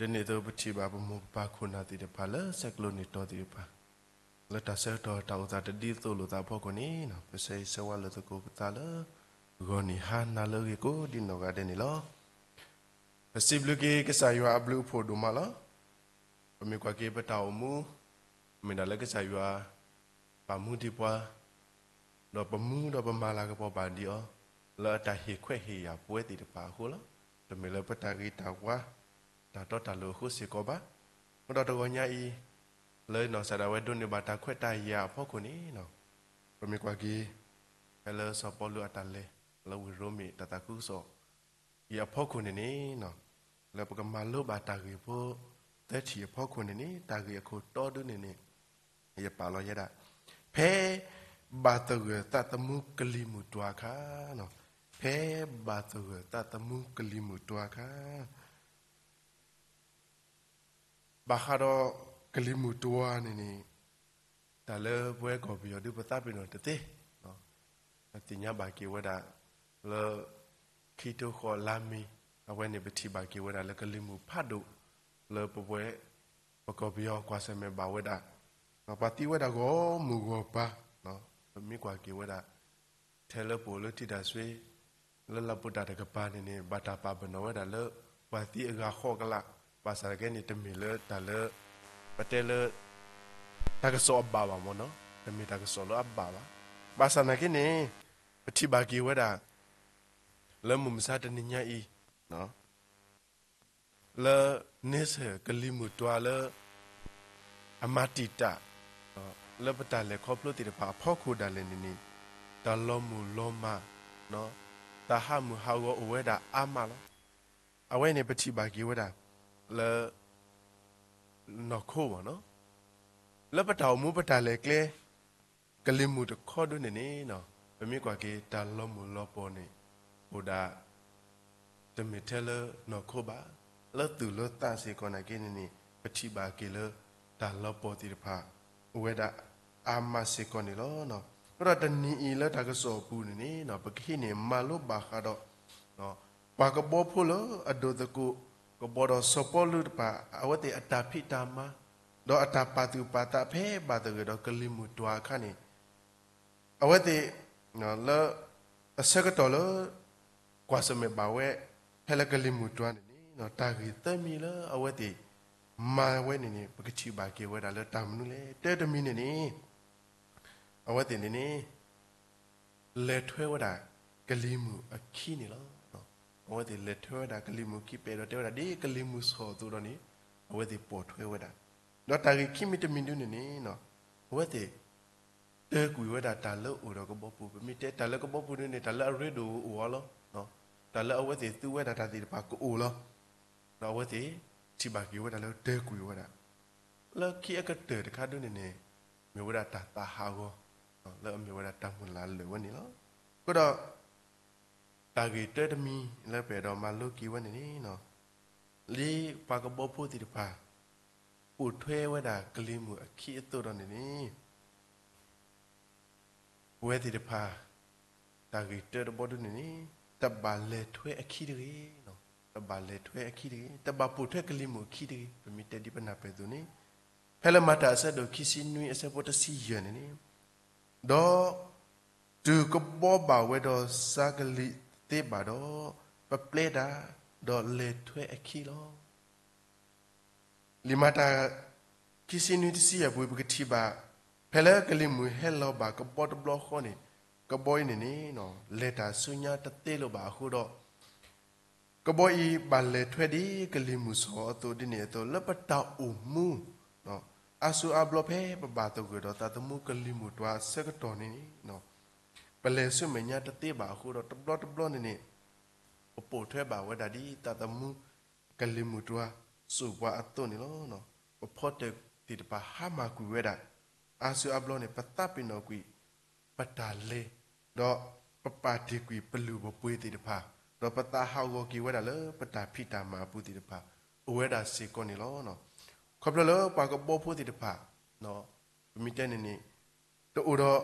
ဒ်န့ၣ်အသိး ပထံၣ်ဘၣ်ပမိၢ်ပပၢ်ခိၣ်နၢ်သ့ၣ်တဖၣ်လၢဆဲးကျိးန့ၢ်တီၤသ့ၣ်တဖၣ် လၢတၢ်ဆၢကတီၢ်တၢ်အိၣ်သးတဒ်သိးလိာ်သးအဖီခိၣ်န့ၣ် ပဆၢဂ့ၤဆၢဝါလိာ်သကိးပသးလၢ ဂီၤနံၤဟါနၤလၢအဂ့ၤကိးဒ်နီၢ်ဂၤဒဲးန့ၣ်လီၤ. ပစံးဘျုးက့ၤကစၢ်ယွၤအဘျုးအဖှိၣ်ဒိၣ်မးလီၤ. ပမ့ၢ်ကွၢ်က့ၤပတၢ်အိၣ်မူ မ့ၢ်ဒၣ်လၢကစၢ်ယွၤ ပာ်မူဒံးပှၤ ဒီးပမူဒီးပမၤလၤကပီၤဘၣ်ဒံးအီၤ လၢအတၢ်ဟ့ၣ်ခွဲးဟ့ၣ်ယာ်ပဝဲသ့ၣ်တဖၣ်အဃိလီၤ. တမ့ၢ်လၢပတၢ်ဂ့ၤတၢ်ဝါ တၢ်တီတၢ်လိၤအဃိစ့ၢ်ကီးဘၣ်. အဃိဒီးတဂီၤညါအံၤ လၢနီၢ်ကစၢ်ဒၣ်ဝဲဒိးန့ၢ်ဘၣ်တၢ်ခွဲးတၢ်ယာ်အဖီခိၣ်န့ၣ် ပမ့ၢ်ကွၢ်က့ၤ ဖဲလၢစီၤပီလူးအတၢ်လဲၤ လၢဝ့ၢ်ရိမ့ၤတၢ်သးခုကစီၣ် အံၤအဖီခိၣ်န့ၣ်န့ၣ် လၢပကမၤလိဘၣ်တၢ်ဂ့ၢ်ဖိ သၢထံၣ်အဖီခိၣ်န့ၣ်န့ၣ် တၢ်ဂ့ၢ်အခိၣ်တီဒုန့ၣ်န့ၣ် ယပာ်လီၤယဲဒၣ် ဖဲဘၣ်သဂၢၢ်သးသမူကလံၤမုၢ်တွၤအခါ, ဖဲဘၣ်သဂၢၢ်သးသမူကလံၤမုၢ်တွၤအခါ ဘၣ်ဃးဒီးကလံၤမုၢ်တွၤန့ၣ်န့ၣ် တၢ်လၢပဝဲကီၢ်ပယီၤဒုးပသးပ့ၤနီၣ်တသ့, ပသ့ၣ်ညါဘၣ်က့ၤဝဲဒၣ် လၢ ခံထိဃီလါမ့ၤ အဝဲန့ၣ်ပထံၣ်ဘၣ်က့ၤဝဲဒၣ်လၢကလံၤမုၢ်ဖးဒိၣ် လၢပဝဲ ပကီၢ်ပယီၤကွၢ်ဆၢၣ်မဲာ်ဘၣ်ဝဲဒၣ် ပှၤသံဝဲဒၣ်ဂီၢ်မုၢ်ဂီၢ်ပၤ, ပမ့ၢ်ကွၢ်က့ၤဝဲဒၣ် ထဲလၢပအိၣ်လၢထံတၢ်ဆွ့ လၢလၤပူၤတၢ်တကပၤန့ၣ်န့ၣ် ဘၣ်တၢ်ပာ်ပနီၣ်ဝဲဒၣ်လၢ ပှၤသံအဂၤဃိးကလး, ဘၣ်ဆၣ်သနာ်က့န့ၣ် တမ့ၢ်လၢတၢ်လၢ ပတဲလၢ တၢ်ကစီၣ်အဘၣ်ဘၣ်မ့ၢ်နီၤ, တမ့ၢ်တၢ်ကစီၣ်လၢအဘၣ်ဘၣ်. ဘၣ်ဆၣ်သနာ်က့န့ၣ် ပထံၣ်ဘၣ်က့ၤဝဲဒၣ် လၢမုၢ်မဆါတနံၤညါအံၤ လၢန့ဆၢၣ်ကလံၤမုၢ်တွၤလၢ အမၤတံာ်တာ် လၢပတၢ်လဲၤခီဖျိသ့ၣ်တဖၣ်အဖီခိၣ်ဒၣ်လဲာ်န့ၣ်န့ၣ် တၢ်လီၤမုၢ်လီၤမၢ် တၢ်ဟးမုၢ်ဟးဂီၤအိၣ်ဝဲဒၣ်အါမးလီၤ. အဝဲန့ၣ်ပထံၣ်ဘၣ်က့ၤဝဲဒၣ် လၢ နီၢ်ခိဘၣ်နီၤ, လၢပတၢ်အိၣ်မူပတၢ်လဲၤကျဲ ကလံၤမုၢ်တခီဒုန့ၣ်န့ၣ် ပမ့ၢ်ကွၢ်က့ၤတၢ်လီၤမုၢ်လီၤပီၢ်န့ၣ် အိၣ်ဒၣ် တမ့ၢ်ထဲလၢနီၢ်ခိဘၣ်, လၢသူၣ်လၢသးစ့ၢ်ကီးနာ်က့န့ၣ်န့ၣ် ပထံၣ်ဘၣ်က့ၤလၢ တၢ်လီၤပီၢ်သ့ၣ်တဖၣ် အိၣ်ဝဲဒၣ်အါမးစ့ၢ်ကီးန့ၣ်လီၤ. အဃိဒီးတနံၤအံၤလၢတၢ်ကစီၣ်အပူၤန့ၣ်န့ၣ် ပကဟံးန့ၢ်မၤလိဘၣ်ဃးဒီး ပှၤကဘီဖိလၢအဒိးသကိး ကဘီဒီးစီၤပီလူးတဖၣ် အဝဲသ့ၣ်အတၢ်ဖံးတၢ်မၤ ဒီးအတၢ်ပာ်သူၣ်ပာ်သးဖဲဘၣ်သဂၢၢ်ဒီးကလံၤမုၢ်တွၤအခါန့ၣ် အဝဲသ့ၣ် လၢ အဆၢကတီၢ်လၢ ကွၢ်ဆၢၣ်မဲာ်ဘၣ်ဝဲ ဖဲလၢကလံၤမုၢ်တွၤန့ၣ်န့ၣ် တၢ်ဂ့ၢ်သၢမံၤလၢအဝဲသ့ၣ် မၤဝဲန့ၣ်န့ၣ် ပကထံၣ်ဘၣ်က့ၤဝဲဒၣ်လၢတၢ်မနုၤလဲၣ်. တၢတမံၤန့ၣ်န့ၣ် အဝဲသ့ၣ်န့ၣ်န့ၣ် လဲၤထွဲဝဲဒၣ်ကလံၤမုၢ်အခံန့ၣ်လီၤ. အဝဲသ့ၣ်လဲၤထွဲဝဲဒၣ်ကလံၤမုၢ်ခံ ပအဲၣ်ဒိးတဲဝဲဒၣ် ဒ်ကလံၤမုၢ်ဆီၣ်အသိးဒီးန့ၣ် အဝဲသ့ၣ်ပိာ်ထွဲဝဲဒၣ်. ဒီးတၢ်ဂ့ၢ်ခံမံၤတမံၤဒုန့ၣ်န့ၣ် အဝဲသ့ၣ် တၢကွံာ်ဝဲဒၣ်တၢ်လၢအိၣ်ဒီးကဘီပူၤ, ပမ့ၢ်တဲတၢ်လၢကဘီပူၤဒုန့ၣ် တၢ်လၢအရ့ဒိၣ်အိၣ်အီၤလီၤ. တၢ်လၢအဝဲသ့ၣ်သူဝဲဒၣ်တၢ်သ့ၣ်တဖၣ်ကအိၣ်လီၤ. ဒီးအဝဲသ့ၣ် ထံၣ်ဘၣ်က့ၤဝဲဒၣ်လၢတၢကွံာ်ဝဲဒၣ် လၢခံအကတၢၢ်တခါဒုန့ၣ်န့ၣ် မ့ၢ်ဝဲဒၣ်တၢ်သးဟးဂီၤ လၢအမ့ၢ်ဝဲဒၣ်တၢ်မုၢ်လၢ်လၢာ်ဝဲန့ၣ်လီၤ. အဃိဒီး တၢ်ဂ့ၢ်တၢတမံၤလၢပအဲၣ်ဒိးမၤလိက့ၤဝဲန့ၣ်န့ၣ် ဒ်ပှၤကဘီဖိသ့ၣ်တဖၣ် ပိာ်ထွဲဝဲဒၣ်ကလံၤမုၢ်အခံအသိးဒီးန့ၣ်န့ၣ် ပဝဲသ့ၣ်တဖၣ် တၢ်ဂ့ၢ်တၢတဘီဒုန့ၣ်န့ၣ် တဘၣ်လဲၤထွဲအခံတဂ့ၤ, တဘၣ်လဲၤထွဲအခံတဂ့ၤ, တဘၣ်ပိာ်ထွဲကလံၤမုၢ်အခံတဂ့ၤ. ပမ့ၢ်တဲဒ်ပနၢ်ပၢၢ်အသိးန့ၣ် ဖဲလၢမၤတၢ်အဆၢဒိၣ်ခံဆံနွံအဆၢဖိတဆံယဲၢ်န့ၣ်န့ၣ် ဒီး တုၤကဘီဘၣ်ဝဲဒီးစါကလံၤသ့ဘၣ်ဒီး ပပျဲတၢ် ဒီးလဲၤထွဲအခံလီၤ. လံာ်မၤတၢ် ခံဆံနွံတဆံယဲၢ်ပူၤ ပကထံၣ်ဘၣ် ဖဲလၢကလံၤမုၢ်ဟဲလီၤဘၣ်ကဘီတဘျီဃီန့ၣ် ကဘီအံၤန့ၣ်န့ၣ် လဲၤတၢ်ဆူညါတသ့လၢၤဘၣ်အဃိဒီး ကဘီအံၤဘၣ်လဲၤထွဲဒ်ကလံၤမုၢ်ဆီၣ်အသိးဒ်န့ၣ်အသိး လၢပတၢ်အိၣ်မူ အါစုအါဘျီဖဲပဘၣ်သဂၢၢ်ဒီးသးသမူကလံၤမုၢ်တွၤအဆၢကတီၢ်န့ၣ်န့ၣ် ပလဲၤဆူမဲာ်ညါတသ့ဘၣ်အဃိဒီး တဘျီတဘျီန့ၣ်န့ၣ် ပပိာ်ထွဲဘၣ်ဝဲဒၣ်ဒ်သးသမူ ကလံၤမုၢ်တွၤစိာ်ပှၤအသိးန့ၣ်လီၤ. ပဖီတၢၣ်သ့ၣ်တဖၣ်ဟါမၢ်ကွံာ်ဝဲဒၣ် အါစုအါဘျီန့ၣ် ပသးပ့ၤနီၣ်ကွံာ် ပတၢ်လဲၤ ဒီးပပာ်တ့ၢ်ကွံာ်ပလုၢ်ပပှ့ၤသ့ၣ်တဖၣ် ဒီးပသးဟးဂီၤက့ၤဝဲဒၣ်လၢပတၢ်ဖံးတၢ်မၤအပူၤသ့ၣ်တဖၣ် အိၣ်ဝဲဒၣ်စ့ၢ်ကီးန့ၣ်လီၤ. ခီဖျိလၢပှၤကဘီဖိသ့ၣ်တဖၣ် ပမ့ၢ်တဲန့ၣ်န့ၣ် တအိၣ်ဒီး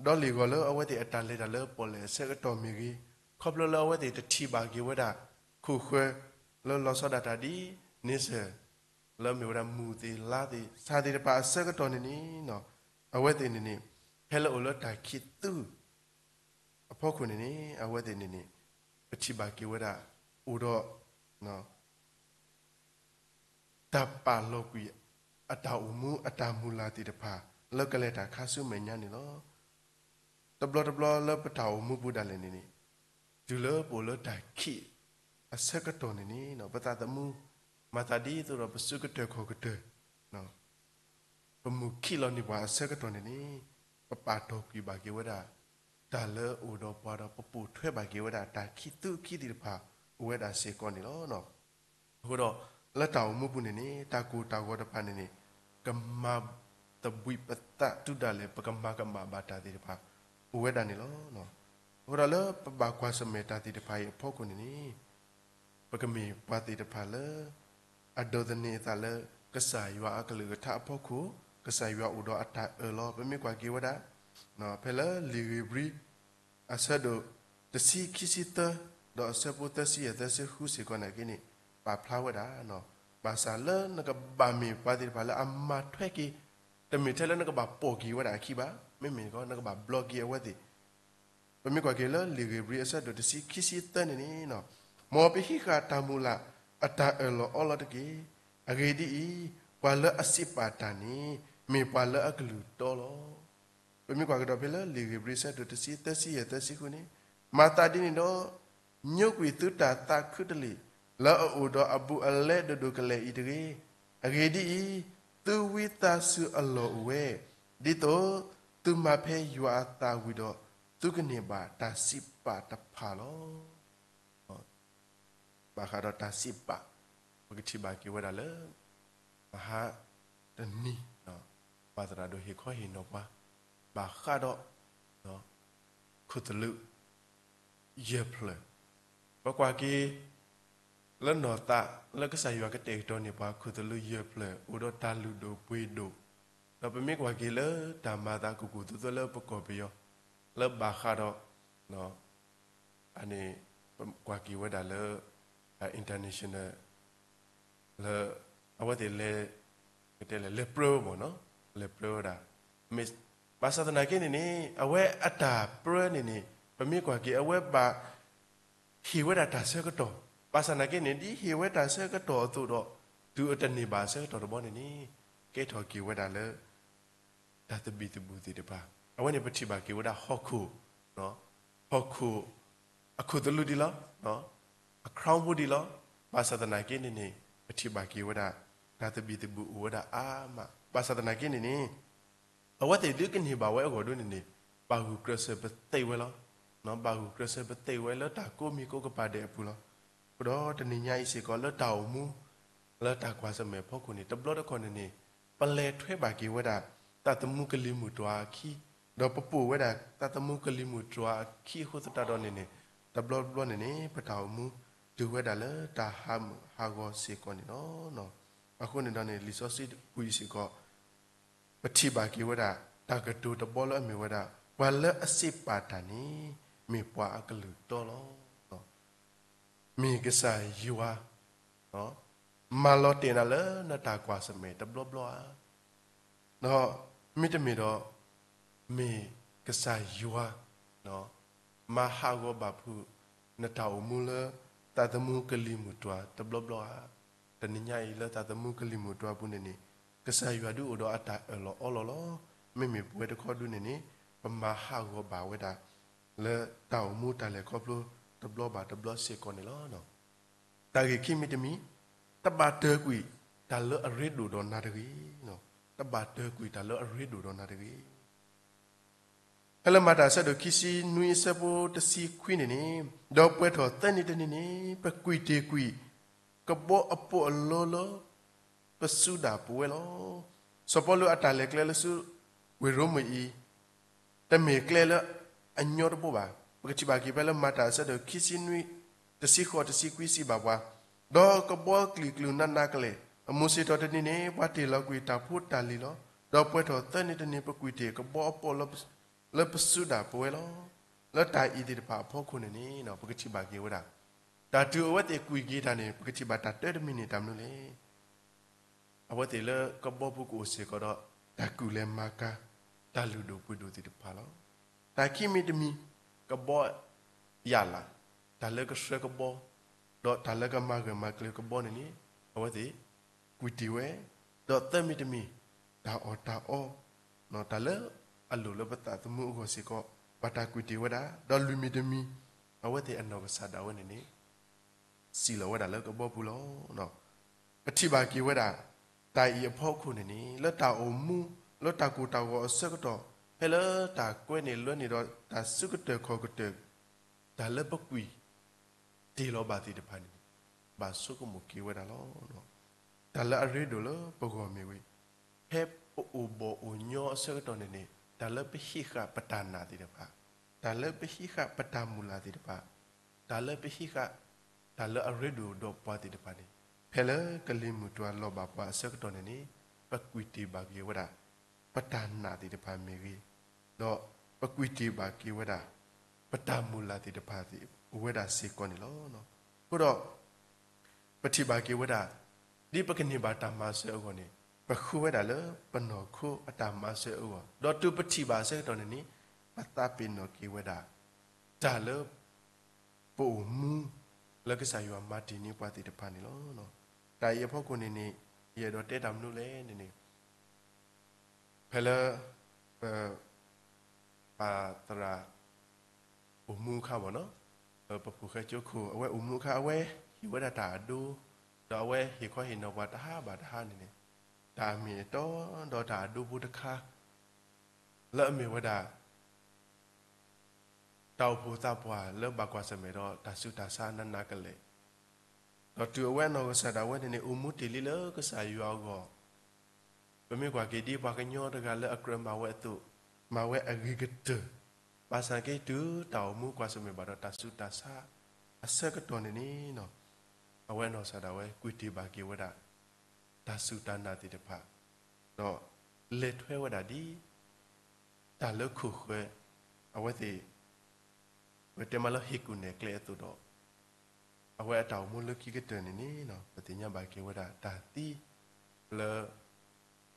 ဒီလ့ၣ်ဂီၤလၢအဝဲသ့ၣ်အတၢ်လဲၤတၢ်လၢပီၣ်လဲၣ်အဆၢကတီၢ်မ့ၢ်ဂ့ၤ, ခီဖျိလၢအဝဲသ့ၣ်တထံၣ်ဘၣ်က့ၤဝဲဒၣ် ခိၣ်ဃၢၤ လၢလီၤဆီဒၣ်တၢ်ဒ် န့ဆၢၣ် လၢအမ့ၢ်ဝဲဒၣ်မုၢ်သ့ၣ်လါသ့ၣ် ဆၣ်သ့ၣ်တဖၣ်အဆၢကတီၢ်န့ၣ်န့ၣ် အဝဲသ့ၣ်န့ၣ်န့ၣ် ဖဲလၢအိၣ်လၢတၢ်ခံးသူ အဖီခိၣ်န့ၣ်န့ၣ် အဝဲသ့ၣ်န့ၣ်န့ၣ် ပထံၣ်ဘၣ်က့ၤဝဲဒၣ် အိၣ်ဒီး တၢ်ပာ်လီၤကွံာ် အတၢ်အိၣ်မူအတၢ်မုၢ်လၢ်သ့ၣ်တဖၣ် လၢကလဲၤတၢ်ခါဆူမဲာ်ညါန့ၣ်လီၤ. တဘျီတဘျီလၢပတၢ်အိၣ်မူပူၤဒၣ်လဲာ်န့ၣ်န့ၣ် တုၤလၢပအိၣ်လၢတၢ်ခံးအဆၢကတီၢ်န့ၣ်န့ၣ် ပသးသမူ မၤသးဒ်သိးဒီးပစုကတၢၢ်ခီၣ်ကတၢၢ် ပမုၢ်ခံးလီၤန့ၢ်ပှၤအဆၢကတီၢ်န့ၣ်န့ၣ် ပပာ်တီၢ်ကွံာ်ဘၣ်က့ၤဝဲဒၣ် တၢ်လၢအအိၣ်ဒီးပှၤဒီး ပပိာ်ထွဲဘၣ်က့ၤဝဲဒၣ် တၢ်ခံးသူခံးသ့ၣ်တဖၣ် အိၣ်ဝဲဒၣ်စ့ၢ်ကီးန့ၣ်လီၤ. အဃိဒီး လၢတၢ်အိၣ်မူပူၤန့ၣ်န့ၣ် တၢ်ကိၢ်တၢ်ဂီၤတဖၣ်န့ၣ်န့ၣ် ကမၤသဘှံးပသးတုၤဒၣ်လဲာ် ပကမၤကမၣ်ဘၣ်တၢ်သ့ၣ်တဖၣ် အိၣ်ဝဲဒၣ်န့ၣ်လီၤ. အဃိဒီးလၢပဘၣ်ကွၢ်ဆၢၣ်မဲာ်တၢ်သ့ၣ်တဖၣ်အံၤအဖီခိၣ်န့ၣ်န့ၣ် ပကမ့ၢ်ပှၤသ့ၣ်တဖၣ်လၢ အဒိးသန့ၤအသးလၢ ကစၢ်ယွၤအကလုၢ်ကထါအဖီခိၣ်, ကစၢ်ယွၤအိၣ်ဒီးအတၢ်အၢၣ်လီၤ. ပမ့ၢ်ကွၢ်က့ၤဝဲဒၣ် ဖဲလၢလံာ်ဧ့ၤဘြံၤ အဆၢဒိၣ်တဆံခံဆံသၢ ဒီးအဆၢဖိသၢဆံယဲၢ်သၢဆံဃုစ့ၢ်ကီးနာ်က့န့ၣ် ပာ်ဖျါဝဲဒၣ် ဘၣ်ဆၣ်လၢနကဘၣ်မ့ၢ်ပှၤသ့ၣ်တဖၣ်လၢအမၤထွဲက့ၤ, တမ့ၢ်ထဲလၢနကဘၣ်ပိာ်က့ၤဝဲဒၣ်အခံဘၣ်, မ့မ့ၢ်နကဘၣ်ဘျီက့ၤအဝဲသ့ၣ် ပမ့ၢ်ကွၢ်က့ၤလၢလံာ်ဧ့ၤဘြံၤအဆၢဒိၣ်တဆံခံဆံသၢန့ၣ်န့ၣ်, မ်ပဟံးဃာ်တၢ်မုၢ်လၢ်အတၢ်အၢၣ်လီၤအီလီၤတက့ၢ်. အဂ့ၢ်ဒ်အံၤ, ပှၤလၢအစံးပာ်တၢ်န့ၣ် မ့ၢ်ပှၤလၢအကလုၢ်တီလီၤ. ပမ့ၢ်ကွၢ်ကဒီးဖဲလၢလံာ်ဧ့ၤဘြံၤအဆၢဒိၣ်တဆံသၢဆံယဲၢ်သၢဆံဃုန့ၣ်, မၤသးဒ်န့ၣ်ဒီး ညိကွံာ်သုတၢ်သးခုတလ့ၢ် လၢအအိၣ်ဒီးအဘူးအလဲဒိၣ်ဒိၣ်ကလဲာ်အံၤတဂ့ၤ. အဂ့ၢ်ဒ်အံၤ, သုဝံသးစူၤအလီၢ်အိၣ်ဝဲ, ဒ်သိးသုမၤဖဲယွၤအသးဝံၤဒီး သုကန့ၢ်ဘၣ်တၢ်စံးပာ်တဖၣ်လီၤ. ဘၣ်ဃးဒီးတၢ်စံးပာ်, ပကထံၣ်ဘၣ်က့ၤဝဲဒၣ်လၢ မဟါတနံၤ ပှၤသရၣ်ဒိၣ်ဟ့ၣ်ခီဟ့ၣ်နီၤပှၤ ဘၣ်ဃးဒီး ခိၣ်သလုး ယဲၢ်ဖျၢၣ်, ပကွၢ်က့ၤ လၢနီၢ်သး လၢကစၢ်ယွၤကတဲာ်ကတီၤန့ၢ်ပှၤခိၣ်သလုးယဲၢ်ဖျၢၣ် အိၣ်ဒီးတၢ်လုၢ်ဒိၣ်ပှ့ၤဒိၣ်, ဒီးပမ့ၢ်ကွၢ်က့ၤလၢတၢ်မၤသးကူၣ်ကူၣ်သိးသိးလၢပကီၢ်ပယီၤ လၢဘၣ်ဃးဒီး အန့ၣ် ပကွၢ်က့ၤဝဲဒၣ်လၢ international လၢ အဝဲသ့ၣ်လဲၤ ကတဲလဲၣ် လဲၤပြၢဝဲမ့ၢ်နီၤ, လဲၤပြၢဝဲဒၣ် မ့ၢ် ဘၣ်ဆၣ်သနာ်က့န့ၣ်န့ၣ် အဝဲအတၢ်ပြၢန့ၣ်န့ၣ် ပမ့ၢ်ကွၢ်က့ၤ အဝဲဘၣ် ဟ့ၣ်ဝဲဒၣ်တၢ်ဆၢကတီၢ်, ဘၣ်ဆၣ်သနာ်က့န့ၣ် ဒ်ဟ့ၣ်ဝဲတၢ်ဆၢကတီၢ်အသိးဒီး တုၤအတန့ၢ်ဘၣ်အဆၢကတီၢ်တဘျီန့ၣ်န့ၣ် ကဲထီၣ်က့ၤဝဲဒၣ်လၢ တၢ်သဘံၣ်သဘုၣ်သ့ၣ်တဖၣ်, အဝဲန့ၣ်ပထံၣ်ဘၣ်က့ၤဝဲဒၣ်ဟီၣ်ခိၣ်, ဟီၣ်ခိၣ် အခိၣ်သလုးဒံးလီၤ, အ crown ဖိဒံးလီၤ, ဘၣ်ဆၣ်သနာ်က့န့ၣ်န့ၣ် ပထံၣ်ဘၣ်က့ၤဝဲဒၣ် တၢ်သဘံၣ်သဘုၣ်အိၣ်ဝဲဒၣ်အါမး, ဘၣ်ဆၣ်သနာ်က့န့ၣ်န့ၣ် အဝဲသ့ၣ်ဒုးကန့ၢ်ဘၣ်ဝဲအဂီၢ်ဒ်န့ၣ်န့ၣ် ဘၣ်ဂုာ်ကျဲးစၢးပသ့ဝဲလီၤ, ဘၣ်ဂုာ်ကျဲးစၢးပသ့ဝဲလၢတၢ်ကိးမံၤကိးကပၤဒဲးအပူၤလီၤ. အဃိဒီးတနံၤညါအံၤစ့ၢ်ကီးလၢတၢ်အိၣ်မူ လၢတၢ်ကွၢ်ဆၢၣ်မဲာ်ဖီခိၣ်န့ၣ် တဘျီတခီၣ်န့ၣ်န့ၣ် ပလဲၤထွဲဘၣ်က့ၤဝဲဒၣ် သးသမူကလံၤမုၢ်တွၤအခံ, ဒီးပပိာ်ဝဲဒၣ်သးသမူကလံၤမုၢ်တွၤအခံအဃိသတးဒီးန့ၣ်န့ၣ် တဘျီတဘျီန့ၣ်န့ၣ် ပတၢ်အိၣ်မူတုၤဝဲဒၣ်လၢတၢ်ဟးမုာ်ဟးဂီၤစ့ၢ်ကီးန့ၣ်လီၤ. အဃိန့ၣ်ဒီးန့ၣ် လံာ်စီဆှံပူၤအံၤစ့ၢ်ကီး ပထံၣ်ဘၣ်က့ၤဝဲဒၣ် တၢ်ကတိၤတဘီလၢအမ့ၢ်ဝဲဒၣ် ပှၤလၢအစံးပာ်တၢ်န့ၣ် မ့ၢ်ပှၤအကလုၢ်တီလီၤ. မ့ၢ်ကစၢ်ယွၤ မၤလီၤတဲာ်နၤလၢနတၢ်ကွၢ်ဆၢၣ်မဲာ်တဘျီဘျီဧါ, ဒီးမ့တမ့ၢ်ဒီး မ့ၢ်ကစၢ်ယွၤ မၤဟးဂီၤဘၣ်ဖုး နတၢ်အိၣ်မူလၢ သးသမူကလံၤမုၢ်တွၤတဘျီဘျီဧါ. တနံၤညါအံၤလၢသးသမူကလံၤမုၢ်တွၤပူၤန့ၣ်န့ၣ် ကစၢ်ယွၤဒုးအိၣ်ဒီးအတၢ်အၢၣ်လီၤအီလီၤလီၤ. မ့မ့ၢ်ပဝဲတခီဒုန့ၣ်န့ၣ် ပမၤဟးဂီၤဘၣ်ဝဲဒၣ် လၢတၢ်အိၣ်မူတၢ်လဲၤခီဖျိတဘျီဘၣ်တဘျီစ့ၢ်ကီးန့ၣ်လီၤ. တၢ်ဂ့ၢ်ခံမံၤတမံၤ, တဘၣ်တၢၢ်ကွံာ်တၢ်လၢအရ့ဒိၣ်ဒီးနၤတဂ့ၤ. တဘၣ်တၢၢ်ကွံာ်တၢ်လၢအရ့ဒိၣ်ဒီးနၤတဂ့ၤ. ဖဲလၢမၤတၢ်အဆၢဒိၣ်ခံဆံနွံအဆၢဖိတဆံခွံန့ၣ်န့ၣ်, ဒီးပှဲၤထီၣ်သၢနံၤတနံၤန့ၣ် ပကွံာ်တ့ၢ်ကွံာ် ကဘီအပိာ်အလိလၢ ပစုဒၣ်ပဝဲလီၤ. စီၤပီလူးအတၢ်လဲၤကျဲလၢဆူဝ့ၢ်ရိမ့ၤအံၤ တမ့ၢ်ကျဲလၢအညီတဘိဘၣ်. ပကထံၣ်ဘၣ်က့ၤဖဲလၢမၤတၢ်အဆၢဒိၣ်ခံဆံနွံ တဆံဃိးတဆံခွံစံးဘၣ်ပှၤ, ဒီးကဘီကျံၤကျုာ်နးနးကလဲာ်, အမုၢ်ဆ့ၣ်ထီၣ်တနံၤန့ၣ် ပှၤတ့ၢ်လီၤကွံာ်တၢ်ဖိတၢ်လံၤလီၤ. ဒီးပှဲၤထီၣ်သၢနံၤတနံၤ ပကွံာ်တ့ၢ်ကဘီအပိာ်လၢ လၢပစုဒၣ်ပဝဲလီၤ. လၢတၢ်အံၤသ့ၣ်တဖၣ်အဖီခိၣ်န့ၣ်န့ၣ် ပကထံၣ်ဘၣ်က့ၤဝဲဒၣ် တၢ်တုၤအဝဲသ့ၣ်ကွံာ်က့ၤတၢ်န့ၣ် ပကထံၣ်ဘၣ်တၢ်တၢတမံၤန့ၣ် တၢ်မနုၤလဲၣ်. အဝဲသ့ၣ်လၢကဘီပူၤကအိၣ်စ့ၢ်ကီးဒီး တၢ်ကူၣ်လဲၤမၤကၤ တၢ်လုၢ်ဒိၣ်ပှ့ၤဒိၣ်သ့ၣ်တဖၣ်လီၤ. တၢ်ခံမံၤတမံၤ ကဘီယၣ်လၢ်, တၢ်လၢကဆှၢကဘီ, ဒီးတၢ်လၢကမၤဂၢၢ်မၤကျၢၤကဘီန့ၣ်န့ၣ် အဝဲသ့ၣ်ကွံာ်တ့ၢ်ဝဲ, ဒီးသၢမံၤတမံၤ တၢ်အီၣ်တၢ်အီ, တၢ်လၢအလိၣ်လၢပသးသမူအဂီၢ်စ့ၢ်ကီး ဘၣ်တၢ်ကွံာ်တ့ၢ်ဝဲဒၣ်, ဒီးလွံၢ်မံၤတမံၤ အဝဲသ့ၣ်အနီၢ်ကစၢ်ဒၣ်ဝဲန့ၣ်န့ၣ် စံၣ်လီၤဝဲဒၣ်လၢကဘီပူၤလီၤ. ပထံၣ်ဘၣ်က့ၤဝဲဒၣ် တၢ်အံၤအဖီခိၣ်န့ၣ်န့ၣ် လၢတၢ်အိၣ်မူ လၢတၢ်ကိၢ်တၢ်ဂီၤအဆၢကတီၢ် ဖဲလၢတၢ်ကွဲန့ၢ်လွဲန့ၢ်ဒီးတၢ်စုကတၢၢ်ခီၣ်ကတၢၢ် တၢ်လၢပကွံာ်တ့ၢ်လီၤဘၣ်သ့ၣ်တဖၣ်န့ၣ်န့ၣ် ဘၣ်ဆိကမိၣ်က့ၤဝဲဒၣ်လီၤ. တၢ်လၢအရ့ဒိၣ်လၢပဂီၢ်မ့ၢ်ဝဲ ဖဲပအိၣ်ဘီၣ်အိၣ်ညီအဆၢကတီၢ်န့ၣ်န့ၣ် တၢ်လၢပဟံးဃာ်ပတၢ်နာ်သ့ၣ်တဖၣ်, တၢ်လၢပဟံးဃာ်ပတၢ်မုၢ်လၢ်သ့ၣ်တဖၣ်, တၢ်လၢပဟံးဃာ် တၢ်လၢအရ့ဒိၣ်ဒီးပှၤသ့ၣ်တဖၣ်န့ၣ် ဖဲလၢကလံၤမုၢ်တွၤလီၤဘၣ်ပှၤအဆၢကတီၢ်န့ၣ်န့ၣ် ပကွံာ်တ့ၢ်ဘၣ်က့ၤဝဲဒၣ် ပတၢ်နာ်သ့ၣ်တဖၣ်မ့ၢ်ဂ့ၤ, ဒီးပကွံာ်တ့ၢ်ဘၣ်က့ၤဝဲဒၣ် ပတၢ်မုၢ်လၢ်သ့ၣ်တဖၣ်သ့ၣ်အိၣ်ဝဲဒၣ်စ့ၢ်ကီးန့ၣ်လီၤ. အဃိဒီး ပထံၣ်ဘၣ်က့ၤဝဲဒၣ် ဒ်ပကန့ၢ်ဘၣ်တၢ်မၤစၢၤအဂီၢ်န့ၣ် ပဃုဝဲဒၣ်လၢပနီၢ်ခိအတၢ်မၤစၢၤအဂီၢ်, ဒီးတုၤပထံၣ်ဘၣ်အဆၢကတီၢ်န့ၣ်န့ၣ် ပသးပ့ၤနီၣ်က့ၤဝဲဒၣ် တၢ်လၢ ပအိၣ်မူ လၢကစၢ်ယွၤမၤတ့ၢ်န့ၢ်ပှၤသ့ၣ်တဖၣ်န့ၣ်လီၤ. တၢ်အံၤအဖီခိၣ်န့ၣ်န့ၣ် ယအဲၣ်ဒိးတဲတၢ်မနုၤလဲၣ်န့ၣ်န့ၣ် ဖဲလၢ ပ ပၢ်သရၣ် အိၣ်မူအခါဘၣ်နီၤ, ပဖုၣ်ဃဲကၠိခိၣ် အဝဲအိၣ်မူအခါ အဝဲဟ့ၣ်ဝဲဒၣ်တၢ်အဒိ, ဒီးအဝဲဟ့ၣ်ခီဟ့ၣ်နီၤပှၤတဟါဘၣ်တဟါန့ၣ်န့ၣ်, တၢ်အမ့ၢ်အတီဒီးတၢ်အဒိဖိတခါ လၢအမ့ၢ်ဝဲဒၣ် တၢ်အိၣ်ဖှိၣ်သးပှၢ်လၢဘၣ်ကွၢ်ဆၢၣ်မဲာ်ဒီးတၢ်ဆူးတၢ်ဆါနးနးကလဲာ်, ဒီးတုၤအဝဲအနီၢ်ကစၢ်ဒၣ်ဝဲန့ၣ်န့ၣ် အိၣ်မူတ့ၢ်လံလၢကစၢ်ယွၤအဂီၢ်, ပမ့ၢ်ကွၢ်က့ၤဒ်ပှၤကညီတဂၤလၢအကြၢးမၤဝဲအသိး, မၤဝဲအဂ့ၤကတၢၢ်, ဘၣ်ဆၣ်က့ တုၤတၢ်အိၣ်မူကွၢ်ဆၢၣ်မဲာ်ဘၣ်ဒီးတၢ်ဆူးတၢ်ဆါအဆၢကတီၢ်န့ၣ်န့ၣ်, အဝဲအနီၢ်ကစၢ်ဒၣ်ဝဲကွံာ်တ့ၢ်ဘၣ်က့ၤဝဲဒၣ် တၢ်စူၢ်တၢ်နာ်သ့ၣ်တဖၣ်, ဒီးလဲၤထွဲဝဲဒၣ်ဒ် တၢ်လၢခိၣ်ဃၢၤ အဝဲသ့ၣ် ပတဲမးလၢဟ့ၣ်ကူၣ်နဲၣ်ကျဲအသိးဒီး အဝဲအတၢ်အိၣ်မူလၢခံကတၢၢ်န့ၣ်န့ၣ် ပသ့ၣ်ညါဘၣ်က့ၤဝဲဒၣ်တၢ်သံ လၢ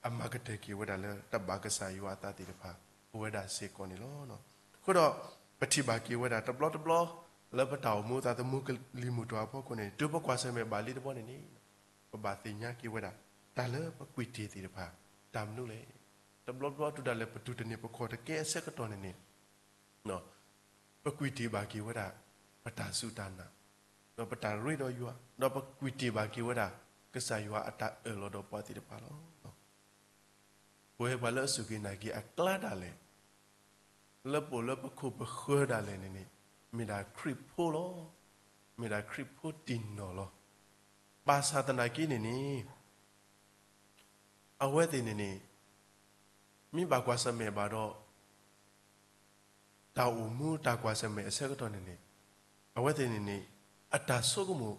အမၤကတၢၢ်က့ၤဝဲဒၣ်လၢတဘၣ်ကစၢ်ယွၤအသးသ့ၣ်တဖၣ် အိၣ်ဝဲဒၣ်စ့ၢ်ကီးန့ၣ်လီၤ. အဃိဒီး ပထံၣ်ဘၣ်က့ၤဝဲဒၣ်တဘျီတဘျီ လၢပတၢ်အိၣ်မူသးသမူကလံၤမုၢ်တွၤအဖီခိၣ်န့ၣ် တုၤပကွၢ်ဆၢၣ်မဲာ်ဘၣ်လံတဘျီန့ၣ်န့ၣ် ပဘၣ်သ့ၣ်ညါက့ၤဝဲဒၣ် တၢ်လၢပကွံာ်တ့ၢ်သ့ၣ်တဖၣ် တၢ်မနုၤလဲၣ်. တဘျီဘျီတုၤဒၣ်လဲာ်ပတူၢ်တန့ၢ်ပခီၣ်တကဲအဆၢကတီၢ်န့ၣ်န့ၣ် ပကွံာ်တ့ၢ်ဘၣ်က့ၤဝဲဒၣ် ပတၢ်စူၢ်တၢ်နာ်, ဒီးပတၢ်ရ့ဒီးယွၤ, ဒီးပကွံာ်တ့ၢ်ဘၣ်က့ၤဝဲဒၣ် ကစၢ်ယွၤအတၢ်အၢၣ်လီၤဒီးပှၤသ့ၣ်တဖၣ်လီၤ. ပဝဲပှၤလၢအစူၢ်က့ၤနာ်က့ၤအကျါဒၣ်လဲာ် လၢပအိၣ်လၢပခိၣ်ပဃၢၤဒၣ်လဲာ်န့ၣ်န့ၣ် မ့ၢ်ဒၣ်ခရံာ်ဖိလီၤ. မ့ၢ်ဒၣ်ခရံာ်ဖိတံၢ်နီၢ်လီၤ. ဘၣ်ဆၣ်သနာ်က့န့ၣ်န့ၣ် အဝဲသ့ၣ်န့ၣ်န့ၣ် မ့ၢ်ဘၣ်ကွၢ်ဆၢၣ်မဲာ်ဘၣ်ဒီး တၢ်အိၣ်မူတၢ်ကွၢ်ဆၢၣ်မဲာ်အဆၢကတီၢ်န့ၣ်န့ၣ် အဝဲသ့ၣ်န့ၣ်န့ၣ် အတၢ်ဆိကမိၣ်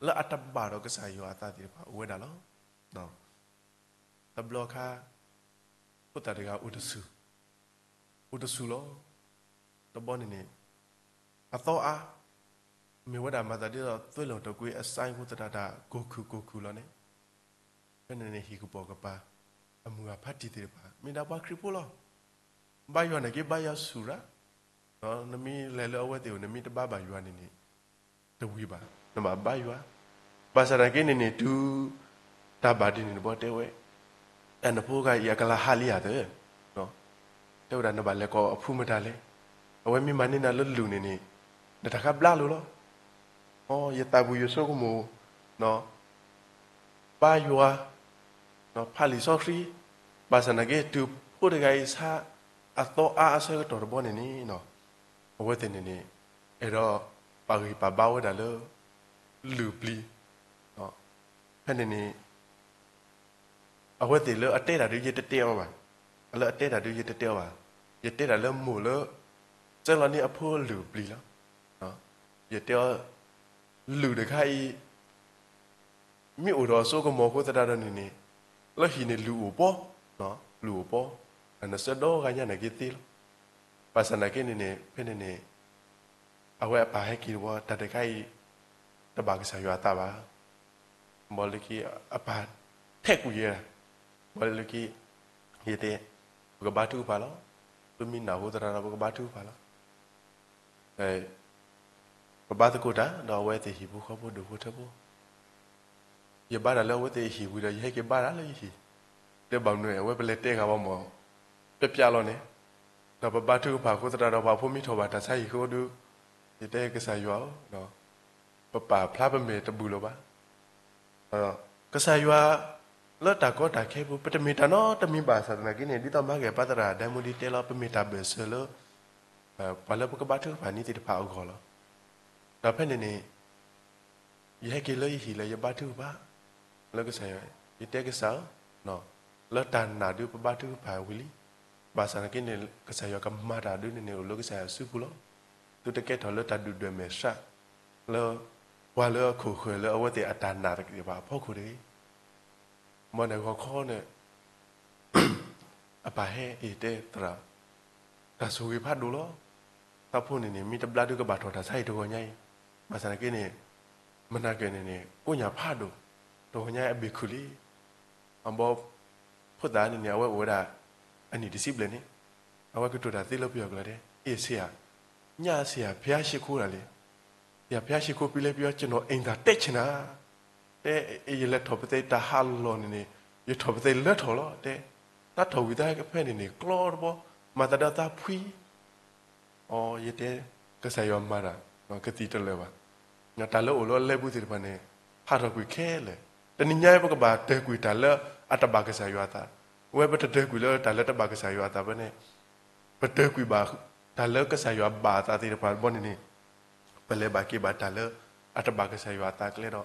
လၢအတဘၣ်ဒီးကစၢ်ယွၤအသးသ့ၣ်တဖၣ်အိၣ်ဝဲဒၣ်လီၤ. တဘျီခါ ဖိသၣ်တဂၤအိၣ်တဆူၣ်, အိၣ်တဆူၣ်လီၤ. တဘျီန့ၣ်န့ၣ် အသီအါ မ့ၢ်ဝဲဒၣ်မၤသးဒ်သိး သွဲၣ်လီၤတကွ့အစဲအဃိသတးဒီး ကိၢ်ခုၣ်ကိၢ်ခုၣ်လီၤန့ၣ်, ဖဲန့ၣ်န့ၣ် ဟံၣ်ကပိာ်ကပၤ အမုၢ်ဂၤဖးတံၢ်သ့ၣ်တဖၣ် မ့ၢ်ဒၣ်ပှၤခရံာ်ဖိလီၤ. ဘါယွၤန့ၣ်က့ ဘါယွၤဆူၣ်ရၣ်, နမ့ၢ်လဲၤလၢအဝဲသ့ၣ်အိၣ် နမ့ၢ်တဘါဘၣ်ယွၤန့ၣ်န့ၣ် တဝံၤဘၣ်, နဘၣ်ဘါယွၤ. ဘၣ်ဆၣ်သနာ်က့န့ၣ်န့ၣ် တုၤတၢ်ဘၣ်ဒ်န့ၣ်တဘျီတဲဝဲ, အနဖိဂၤအံၤအကလၤဟးလံဧါသၢ, တဲဝဲဒၣ် နဘၣ်လဲၤကိးအဖုမတၤလဲၣ်, အဝဲမ့ၢ်မၤန့ၢ်နၤလၢလုၢ်န့ၣ်န့ၣ် နတၢ်ခါဘျါလိာ်လီၤ. ယသးပူၤယဆိကမိၣ် ဘါယွၤ ဖးလံာ်စီဆှံ, ဘၣ်ဆၣ်သနာ်က့ တုၤဖိတဂၤအံၤဆါ အသီအါအဆၢကတီၢ်တဘျီန့ၣ်န့ၣ် အဝဲသ့ၣ်န့ၣ်န့ၣ် အဲၣ်ဒိးပာ်ဂံၢ်ပာ်ဘါဝဲဒၣ်လၢ လုၢ်ပျံၤ, ဖဲန့ၣ်န့ၣ် အဝဲသ့ၣ်လၢအတဲတၢ်ဒုးယတတဲအီၤဘၣ်, လၢအတဲတၢ်ဒုးယတတဲအီၤဘၣ်, ယတဲတၢ်လၢမိၢ်လၢ စဲလီၤန့ၢ်အဖိလုၢ်ပျံၤလီၤ. ယတဲအီၤ လုၢ်တခါအံၤ မ့ၢ်အိၣ်ဒီးအစိကမီၤအဃိသတးဒီးန့ၣ်န့ၣ် လၢဟံၣ်န့ၣ်လုၢ်အိၣ်ပီ, လုၢ်အိၣ်ပီ, နဆၢဒီဂၤညါန့ၣ်က့သ့လီၤ. ဘၣ်ဆၣ်သနာ်က့န့ၣ်န့ၣ် ဖဲန့ၣ်န့ၣ် အဝဲအပၢ်ဟဲက့ၤတဘျီ တၢ်တခါအံၤ တဘၣ်ကစၢ်ယွၤအသးဘၣ်. ဘီလၢခံအပၢ်ထဲးကွံာ်ယဲဒၣ်, ဘီလၢခံ ယတဲ, ပကဘါထုကဖၣ်လီၤ. ပမ့ၢ်နၢ်ဟူသရၣ်ဒီး ပကဘါထုကဖၣ်လီၤ. ပဘါသကိးတၢ်ဒီးအဝဲသ့ၣ်ဟံၣ်ဖိဃီဖိဒူၣ်ဖိထၢဖိ, ယဘါတၢ်လၢအဝဲသ့ၣ်အဟံၣ်ဝံၤဒီး ယဟဲက့ၤဘါတၢ်လၢယဟံၣ်, ဒီးဘၣ်မနုၤအဝဲပလဲၤတဲဂၤဘၣ်မ့ၢ် ပျဲပျဲလီၤန့ၣ်, ဒီးပဘါထုကဖၣ်အဃိသတးဒီး ပှၤဖိမ့ၢ်ထီၣ်ဘၣ်တၢ်ဆါဟံၣ်ဃိဒီး, ယတဲကစၢ်ယွၤဧၢ, ပပာ်ဖျါပမဲာ်တဘူၣ်လၢၤဘၣ်. ကစၢ်ယွၤလၢတၢ်ကီတၢ်ခဲအပူၤ ပတမ့ၢ်တၢ်နီတမံၤဘၣ်ဆၣ်သနာ်က့န့ၣ် ဒ်သိးမၤကဲၣ်ပၢ်သရၣ်ဒဲမူဒံတဲလီၤ ပမ့ၢ်တၢ်ဘၢၣ်စၢၤလၢ ပှၤလၢပကဘါထုကဖၣ်န့ၢ်သ့ၣ်တဖၣ်အဂီၢ်လီၤ. ဒီးဖဲန့ၣ်န့ၣ် ယဟဲက့ၤလၢယဟံၣ်လၢယဘါထုကဖၣ် လၢကစၢ်ယွၤ, ယတဲကစၢ်ဧၢ, လၢတၢ်နာ်ဒုးပဘါထုကဖၣ်ဝံၤလံ, ဘၣ်ဆၣ်သနာ်က့န့ၣ် ကစၢ်ယွၤကမၤတၢ်ဒုးန့ၣ်န့ၣ် အိၣ်လၢကစၢ်ယွၤစုပူၤလီၤ. သုတကဲထီၣ်လၢတၢ်ဒုၣ်ဒွဲၣ်မဲာ်ဆှး လၢပှၤလၢအခိၣ်ဃၢၤလၢအဝဲသ့ၣ်အတၢ်နာ်သ့ၣ်တဖၣ်အဖီခိၣ်တဂ့ၤ. မ်န့ၣ်ဂီၤခီန့ၣ် အပၢ်ဟဲအံၤတဲသရၣ်, တၢ်ဆိၣ်ဂ့ၤဖးဒိၣ်လီၤ. တၢ်ဖိန့ၣ်န့ၣ် မ့ၢ်တဘျါဒုးကဘၣ်ထီၣ်တၢ်ဆါအံၤတဂီၤညါအံၤ, ဘၣ်ဆၣ်သနာ်က့န့ၣ် မနၤကဲန့ၣ်န့ၣ် ကိညၢ်ဖးဒိၣ်, တဂီၤညါအံၤအဘ့ၣ်ခုၣ်လံ. အဘီ ဖိသၣ်န့ၣ်န့ၣ် အဝဲအိၣ်ဝဲဒၣ် အနံၣ်တဆံဘျဲၣ်န့ၣ်, အဝဲကတိၤတၢ်သ့လၢပယီၤကျိာ်တဲ, အ့ၣ်ဆရာ, ညၣ်ဆရာ ဖျားရှိခိုးတာလေ, ဆရာ ဖျားရှိခိုး ပြီးလည်းပြော ကျွန်တော်အိမ်သာတက်ချင်တာ, တဲ, ယလဲၤထီၣ်ပသဲတၢ်ဟးလီၢ်န့ၣ်န့ၣ် ယထီၣ်ပသဲလၢထီၣ်လီၤ တဲ, တၢ်ထီၣ်ဝံၤသးဖဲန့ၣ်န့ၣ် ကျီတဘီ, မၤသးဒီးသးဖှံ အီ ယတဲ, ကစၢ်ယွၤမၤတၢ် ကသံၣ်တလၢာ်ဘၣ်. တၢ်လၢအိၣ်လၢအလဲၤပူၤသ့ၣ်တဖၣ်န့ၣ် ဟးထီၣ်ကွံာ်ခဲလၢာ်. တနံၤညါအံၤ ပကဘၣ်တၢၢ်ကွံာ်တၢ်လၢအတဘၣ်ကစၢ်ယွၤအသး, ဝဲပတတၢၢ်ကွံာ်လၢတၢ်လၢတဘၣ်ကစၢ်ယွၤအသးဘၣ်န့ၣ်, ပတၢၢ်ကွံာ်ဘၣ်တၢ်လၢကစၢ်ယွၤဘၣ်အသးသ့ၣ်တဖၣ်တဘီန့ၣ်န့ၣ်, ပလဲၤဘၣ်က့ၤဘၣ်တၢ်လၢအတဘၣ်ကစၢ်ယွၤအသးကျဲဒီး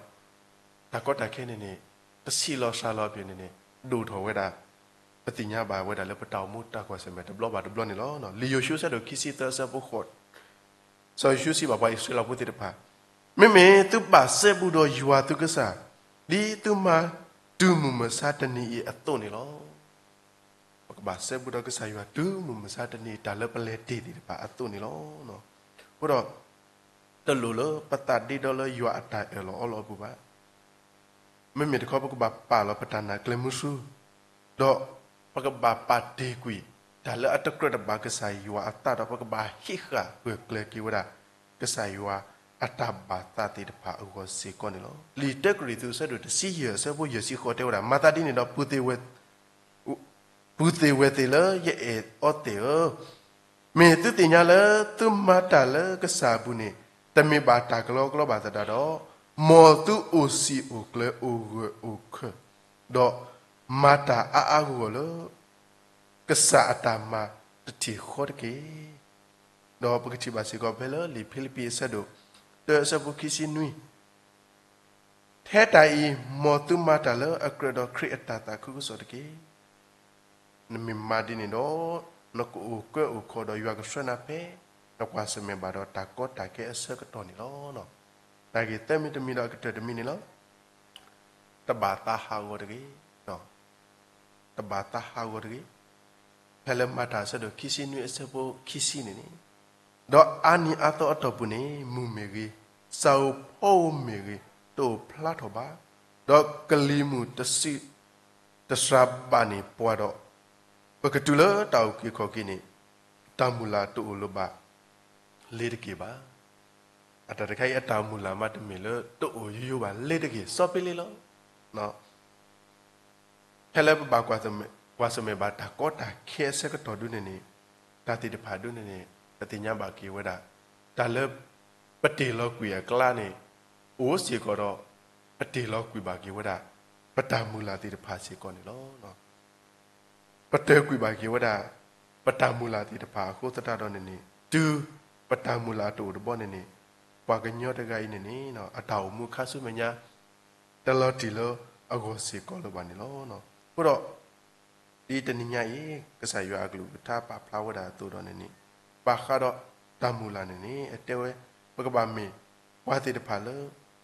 တၢ်ကီတၢ်ခဲန့ၣ်န့ၣ် တဆံးလီၤစှၤလီၤအပူၤန့ၣ်န့ၣ် ဒိၣ်ထီၣ်ဝဲဒၣ် ပသ့ၣ်ညါဘၣ်ဝဲဒၣ်လၢပတၢ်အိၣ်မူတၢ်ကွၢ်ဆၢၣ်မဲာ်တဘျီဘၣ်တဘျီန့ၣ်လီၤ. လံာ်ယိၤၡူအဆၢဒိၣ်ခံဆံသၢအဆၢဖိဃိး, စီၤယိၤၡူစံးဘၣ်ပှၤအံၣ်စရ့လးဖိသ့ၣ်တဖၣ်, မ့မ့ၢ်သုဘၣ်စဲဘူးဒီးယွၤသုကစၢ်, ဒ်သုမၤတုၤမုၢ်မဆါတနံၤအံၤအသိးန့ၣ်လီၤ. ပကဘၣ်စဲဘူးဒီးကစၢ်ယွၤတုၤမုၢ်မဆါတနံၤအံၤ တၢ်လၢပလဲၤတ့ၢ်သ့ၣ်တဖၣ်အသိးန့ၣ်လီၤ. အဃိဒီး တလိၣ်လၢပသးဒ့ဒီလၢယွၤအတၢ်အၢၣ်လီၤအီလီၤအပူၤဘၣ်. မ့မ့ၢ်တခီ ပကဘၣ်ပာ်လီၤပတၢ်နာ်ကျဲမုၢ်ဆူၣ်, ဒီးပကဘၣ်ပာ်တ့ၢ်ကွံာ် တၢ်လၢအတကြၢးတဘၣ်ကစၢ်ယွၤအသးဒီး ပကဘၣ်ဟ့ၣ်ဃာ်ဂၢၢ်ကျၢၤက့ၤဝဲဒၣ် ကစၢ်ယွၤအတၢ်ဘၣ်သးသ့ၣ်တဖၣ်အဂီၢ်စ့ၢ်ကီးန့ၣ်လီၤ. လံာ်တၢကရံၣ်သူး အဆၢဒိၣ်တဆံယဲၢ် အဆၢဖိယဲၢ်ဆံဃိးတဲဝဲဒၣ်, မၤသးဒ်န့ၣ်ဒီး ပုၢ်သ့ၣ်ဝဲၢ်သ့ၣ်လၢယအဲၣ်အီၤသ့ၣ်ဧၢ, မ့ၢ်သုသ့ၣ်ညါလၢသုမၤတၢ်လၢကစၢ်အပူၤန့ၣ် တမ့ၢ်ဘၣ်တၢ်ကလီကလီဘၣ်သတးဒီး, မ်သုအိၣ်စံာ်အိၣ်ကျၢၤအိၣ်ဂၢၢ်အိၣ်ခၢၣ်, ဒီးမၤတၢ်အါအါဂီၢ်ဂီၢ်လၢ ကစၢ်အတၢ်မၤတထံၣ်ဃီတက့ၢ်. ဒီးပကထံၣ်ဘၣ်စ့ၢ်ကီးဖဲလၢလံာ်ဖံလံးပံးအဆၢဒိၣ်တၢ အဆၢဖိခံဆံနွံ, ထဲတၢ်အံၤ မ်သုမၤတၢ်လၢအကြၢးဒီးခရံာ်အတၢ်သးခုကစီၣ်တက့ၢ်. နမ့ၢ်မၤဒ်န့ၣ်ဒီး နကအိၣ်ကၢအိၣ်ခီဒီးယွၤကဆှၢနၤဖဲ နကွၢ်ဆၢၣ်မဲာ်ဘၣ်ဒီးတၢ်ကီတၢ်ခဲအဆၢကတီၢ်န့ၣ်လီၤ. တၢ်ဂ့ၢ်သၢမံၤတမံၤဒီးအကတၢၢ်တမံၤန့ၣ်လီၤ. တဘၣ်သးဟးဂီၤတဂ့ၤ. တဘၣ်သးဟးဂီၤတဂ့ၤ. ဖဲလၢမၤတၢ်အဆၢဒိၣ်ခံဆံနွံအဆၢဖိခံဆံန့ၣ်န့ၣ်, ဒီးအါနံၤအါသီအတီၢ်ပူၤန့ၣ် မုၢ်မ့ၢ်ဂ့ၤ, စၢ်ဧိၤဖီဧိၤမ့ၢ်ဂ့ၤ, တအိၣ်ဖျါထီၣ်ဘၣ်, ဒီးကလံၤမုၢ်တစု တစှၤဘၣ်န့ၢ်ပှၤဒီး ပကတုၤလၢတၢ်အုၣ်က့ၤခီၣ်က့ၤန့ၣ် တၢ်မုၢ်လၢ်တအိၣ်လၢၤဘၣ်လ့ၤတက့ၢ်ဘၣ်. အတၢ်တခါအံၤ အတၢ်မုၢ်လၢ်မးတမ့ၢ်လၢတအိၣ်ယိယိဘၣ်လ့ၤတဂ့ၤ, စီၤပ့လ့လီၤ. ဖဲလၢပဘၣ်ကွၢ်ဆၢၣ်မဲာ်ဘၣ်တၢ်ကီတၢ်ခဲအဆၢကတီၢ်ဒုန့ၣ်န့ၣ်, တၢ်သ့ၣ်တဖၣ်ဒုန့ၣ်န့ၣ် ပသ့ၣ်ညါဘၣ်က့ၤဝဲဒၣ် တၢ်လၢပတ့ၢ်လီၤကွံာ်အကျါန့ၣ် အိၣ်စ့ၢ်ကီးဒီး ပတ့ၢ်လီၤကွံာ်ဘၣ်က့ၤဝဲဒၣ် ပတၢ်မုၢ်လၢ်သ့ၣ်တဖၣ်စ့ၢ်ကီးန့ၣ်လီၤ. ပတၢၢ်ကွံာ်ဘၣ်က့ၤဝဲဒၣ် ပတၢ်မုၢ်လၢ်သ့ၣ်တဖၣ်အဃိသတးဒီးန့ၣ်န့ၣ် တုၤပတၢ်မုၢ်လၢ်တအိၣ်တဘီန့ၣ်န့ၣ်, ပှၤကညီတဂၤအံၤန့ၣ်န့ၣ် အတၢ်အိၣ်မူခါဆူမဲာ်ညါ တလီၤတံၢ်လၢအဂီၢ်စ့ၢ်ကီးလၢၤဘၣ်န့ၣ်လီၤ. အဃိဒီး ဒ်တနံၤညါအံၤ ကစၢ်ယွၤအကလုၢ်ကထါပာ်ဖျါဝဲဒၣ်အသိးဒီးန့ၣ်န့ၣ်, ဘၣ်ဃးဒီးတၢ်မုၢ်လၢ်န့ၣ်န့ၣ် အတဲဝဲ ပကဘၣ်မ့ၢ်ပှၤသ့ၣ်တဖၣ်လၢ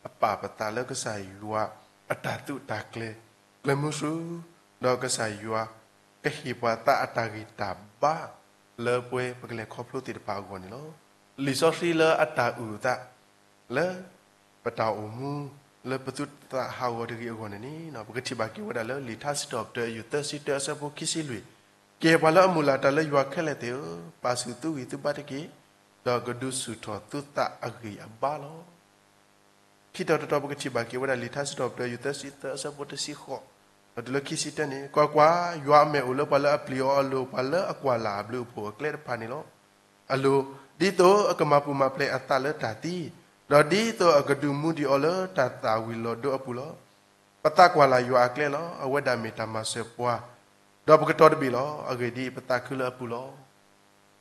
အပာ်ပသးလၢကစၢ်ယွၤအတၢ်သုးတၢ်ကျဲၤ ကျဲမုၢ်ဆူၣ်, ဒီးကစၢ်ယွၤကဟ့ၣ်ပှၤသးအတၢ်ဂံၢ်တၢ်ဘါ လၢပဝဲပကလဲၤခီဖျိသ့ၣ်တဖၣ်အဂီၢ်န့ၣ်လီၤ. လံာ်စီဆှံလၢအတၢ်အုၣ်အသး လၢ ပတၢ်အိၣ်မူလၢပသူၣ်ပသးဟးဂီၤတဂ့ၤအဂီၢ်န့ၣ်န့ၣ် ပကထံၣ်ဘၣ်က့ၤဝဲဒၣ်လၢလံာ်ထါစံးထီၣ်ပတြၢၤ အယုၢ်သၢဆံတၢ အဆၢဖိခံဆံလွံၢ်, ကဲပှၤလၢအမုၢ်လၢ်တၢ်လၢယွၤခဲလၢာ်သ့ၣ်ဧၢ, ပာ်ဆူၣ်သုဂံၢ်သုဘါတက့ၢ်, ဒီးကဒုးဆူၣ်ထီၣ်သုသးအဂံၢ်အဘါလီၤ. ခံတီၤတတီၤ ပကထံၣ်ဘၣ်က့ၤဝဲဒၣ်လံာ်ထါစံးထီၣ်ပတြၢၤ အယုၢ်သၢဆံသၢ အဆၢဖိတဆံဃိး ဒီးတုၤလၢခံဆံတၢန့ၣ်, ကွၢ်ကွၢ်, ယွၤအမဲာ်အိၣ်လၢပှၤလၢအပျံၤအီၤအလိၤ, ပှၤလၢအကွၢ်လၢ်အဘျုးအဖှိၣ်အကျဲတဖၣ်န့ၣ်လီၤ. အလိၤ, ဒ်သိးအကမၤပူၤမၤဖျဲးအသးလၢတၢ်သံ, ဒီးဒ်သိးအကဒုးမူဒံးအီၤလၢတၢ်သၣ်ဝံၤလီၤဒိအပူၤလီၤ. ပသးကွၢ်လၢ်ယွၤအကျဲလီၤ. အဝဲဒၣ်မ့ၢ်တၢ်မၤစၢၤပှၤ, ဒီးပကတီၤတဘ့ၣ်လီၤ. အဂ့ၢ်ဒ်အံၤ, ပသးခုလၢအပူၤလီၤ.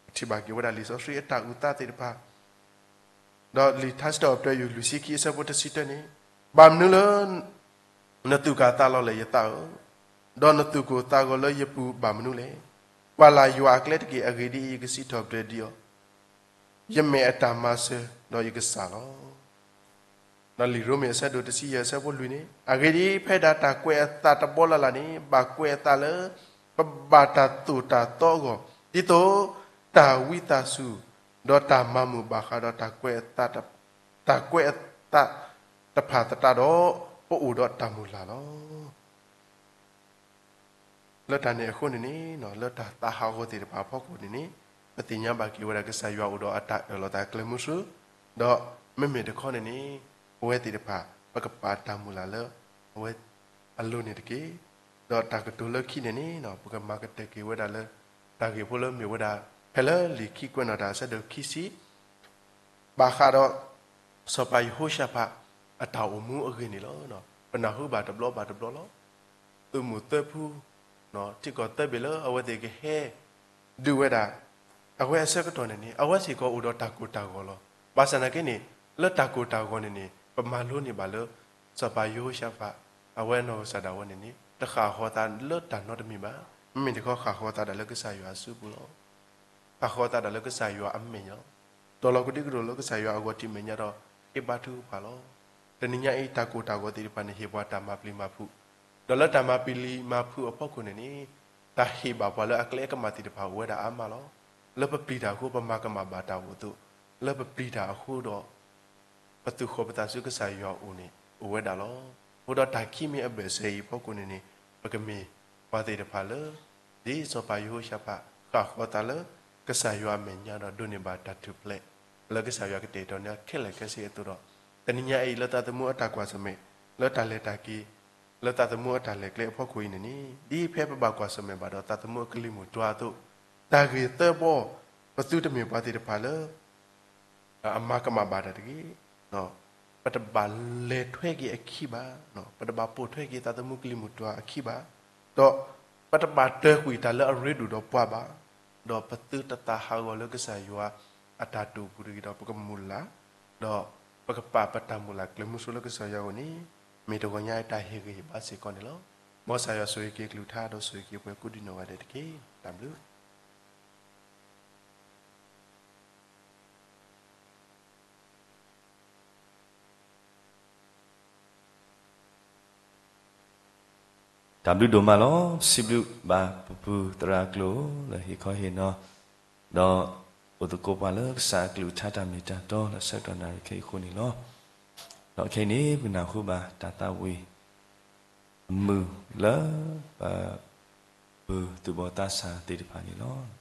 ပထံၣ်ဘၣ်က့ၤဝဲဒၣ်လံာ်စီဆှံအတၢ်အုၣ်သးသ့ၣ်တဖၣ် ဒီးလံာ်ထါစံးထီၣ်ပတြၢၤ အယုၢ်လွံၢ်ဆံခံ အဆၢဖိတဆံတၢန့ၣ်, ဘၣ်မနုၤလၢ နသူၣ်ကၢ်သးလီၤလဲၣ် ယသးဧၢ, ဒီးနသူၣ်ကိၢ်သးဂီၤလၢယပူၤဘၣ်မနုၤလဲၣ်. ကွၢ်လၢ်ယွၤအကျဲတက့ၢ်. အဂ့ၢ်ဒ်အံၤ, ယကစံးထီၣ်ပတြၢၤဒံးအီၤ, ယမဲာ်အတၢ်မၤစၢၤ, ဒီးယကစၢ်လီၤ. ဒီးလံာ်ရိမ့ၤအဆၢဒိၣ်တဆံယဲၢ် အဆၢဖိလွံၢ်န့ၣ်, အဂ့ၢ်ဒ်အံၤ, ဖဲဒၣ်တၢ်ကွဲးအသးတဘီလၢ်လၢ်န့ၣ်, ဘၣ်ကွဲးအသးလၢ ပဘၣ်တၢ်သိၣ်တၢ်သီအဂီၢ်, ဒ်သိးတၢ်ဝံသးစူၤ, ဒီးတၢ်မၤမုာ်ဘၣ်ဃးဒီးတၢ်ကွဲးအသးတဖၣ်သတးဒီး, ပအိၣ်ဒီးတၢ်မုၢ်လၢ်လီၤ. လၢတၢ်န့ၣ်အဃိန့ၣ်န့ၣ်, လၢတၢ်သးဟးဂီၤသ့ၣ်တဖၣ်အဖီခိၣ်န့ၣ်န့ၣ်, ပသ့ၣ်ညါဘၣ်က့ၤဝဲဒၣ်ကစၢ်ယွၤအိၣ်ဒီးအတၢ်အၢၣ်လီၤသးကျဲမုၢ်ဆူၣ်, ဒီးမ့မ့ၢ်တခီန့ၣ်န့ၣ်, ပဝဲသ့ၣ်တဖၣ် ပကပာ်တၢ်မုၢ်လၢ်လၢ အဝဲအလိၤန့ၣ်တက့ၢ်. ဒီးတၢ်ကတိၤလၢခံန့ၣ်န့ၣ်, ပကမၤကတၢၢ်က့ၤဝဲဒၣ်လၢ တၢ်ဂ့ၢ်ဖိလၢမ့ၢ်ဝဲဒၣ် ဖဲလၢလံာ်ခံကွဲးနီၣ်တၢ်အဆၢဒိၣ်ခံဆံ ဘၣ်ဃးဒီး စီၤပၤယဟိၤၡၣဖး အတၢ်အိၣ်မူအဂ့ၢ်န့ၣ်လီၤ. ပနၢ်ဟူဘၣ်တဘျီဘၣ်တဘျီလီၤ. သုးမုၢ်သၢဖု, ထံကီၢ်သၢဘ့ၣ်လၢအဝဲသ့ၣ်ကဟဲ ဒုးဝဲဒၣ်, အဝဲအဆၢကတီၢ်န့ၣ်န့ၣ်, အဝဲစ့ၢ်ကီးအိၣ်ဒီးတၢ်ကိၢ်တၢ်ဂီၤလီၤ. ဘၣ်ဆၣ်သနာ်က့န့ၣ်, လၢတၢ်ကိၢ်တၢ်ဂီၤန့ၣ်န့ၣ်, ပမၤလိန့ၢ်ဘၣ်လၢ စီၤပၤယဟိၤၡၣဖး အဝဲအနီၢ်ကစၢ်ဒၣ်ဝဲန့ၣ်န့ၣ်, တဃၣ်ဃီၤသးလၢတၢ်နီတမံၤဘၣ်. မ့မ့ၢ်တခီဃၣ်ဃီၤသးဒၣ်လၢကစၢ်ယွၤအစုပူၤလီၤ. ဃၣ်ဃီၤသးဒၣ်လၢကစၢ်ယွၤအမဲာ်ညါလီၤ. တီၤလီၤကဒံကဒိၣ်လၢကစၢ်ယွၤအဂီၢ် ထံၣ်မဲာ်ညါဒီး ဃ့ဘါထုကဖၣ်လီၤ. တနံၤညါအံၤ တၢ်ကိၢ်တၢ်ဂီၤသ့ၣ်တဖၣ်န့ၣ် ဟ့ၣ်ပှၤတၢ်မၤပျံၤမၤဖုး, ဒီးလၢတၢ်မၤပျံၤမၤဖုးအဖီခိၣ်န့ၣ်န့ၣ်, တၢ်ဟ့ၣ်ဘၣ်ပှၤလၢအကျဲအကမၣ်သ့ၣ်တဖၣ်အိၣ်ဝဲဒၣ်အါမးလီၤ. လၢပပျံၤတၢ်အဃိ ပမၤကမၣ်ဘၣ်တၢ်အိၣ်အသိး, လၢပပျံၤတၢ်အဃိဒီး ပသူၣ်ဃီၤပသးဆူကစၢ်ယွၤအအိၣ်န့ၣ် အိၣ်ဝဲဒၣ်လီၤ. အဃိဒီးတၢ်ခံမံၤအဘၢၣ်စၢၤအံၤအဖီခိၣ်န့ၣ်န့ၣ်, ပကမ့ၢ်ပှၤသ့ၣ်တဖၣ်လၢ ဒ်စီၤပၤယဟိၤၡၣဖး ဃၣ်ဃီၤသးလၢ ကစၢ်ယွၤအမဲာ်ညါဒီးဒိးန့ၢ်ဘၣ်တၢ်ထူၣ်ဖျဲး လၢကစၢ်ယွၤကတဲာ်ကတီၤန့ၢ်ခဲလၢာ်ခဲဆ့အသိးဒီး, တနံၤညါအံၤ လၢသးသမူအတၢ်ကွၢ်ဆၢၣ်မဲာ်, လၢတၢ်လဲၤတၢ်က့ၤ, လၢသးသမူအတၢ်လဲၤကျဲအဖီခိၣ်အံၤန့ၣ်န့ၣ်, ဒ်ဖဲပဘၣ်ကွၢ်ဆၢၣ်မဲာ်ဘၣ်ဒီးသးသမူအကလံၤမုၢ်တွၤအသိး, တၢ်ဂ့ၢ်သၢဘီ, ပသုတမ့ၢ်ပှၤသ့ၣ်တဖၣ်လၢ အမၤကမၣ်ဘၣ်တၢ်တဂ့ၤ, ပတဘၣ်လဲၤထွဲက့ၤအခံဘၣ်, ပတဘၣ်ပိာ်ထွဲက့ၤသးသမူကလံၤမုၢ်တွၤအခံဘၣ်, ဒီးပတဘၣ်တၢၢ်ကွံာ်တၢ်လၢအရ့ဒိၣ်ဒီးပှၤဘၣ်, ဒီးပသုတသးဟးဂီၤလၢကစၢ်ယွၤအတၢ်တိာ်ပူၤတဂ့ၤဒီး ပကမုၢ်လၢ်, ဒီးပကပာ်ပတၢ်မုၢ်လၢ်ကျဲမုၢ်ဆူၣ်လၢကစၢ်ယွၤအဂီၢ်န့ၣ်, မ့ၢ်တဂီၤညါအတၢ်ဟ့ၣ်ဂံၢ်ဟ့ၣ်ဘါစ့ၢ်ကီးန့ၣ်လီၤ. မ်ကစၢ်ယွၤဆိၣ်ဂ့ၤက့ၤအကလုၢ်ကထါဒီးဆိၣ်ဂ့ၤက့ၤပှၤကိးဒံနီၢ်ဂၤဒဲးတက့ၢ်. တၢ်ဘျုး တၢ်ဘျုးဒိၣ်မးလီၤ. စံးဘျုးဘၣ်ပပုၢ်သရၣ်အကျိာ်လၢဟ့ၣ်ခီဟ့ၣ်နီၤ, ဒီးအိၣ်သကိးပှၤလၢကစၢ်အကလုၢ်ကထါတၢ်မ့ၢ်တၢ်တီလၢဆၢကတီၢ်နၣ်ရံၣ်ခဲအံၤအဃိန့ၣ်လီၤ. ဒီးခဲအံၤန့ၣ် ပကနၢ်ဟူဘၣ်တၢ်သးဝံၣ် အမုာ်လၢ ပပုၢ်သူၣ်ဘီၣ်သးစၢ်သ့ၣ်တဖၣ်န့ၣ်လီၤ.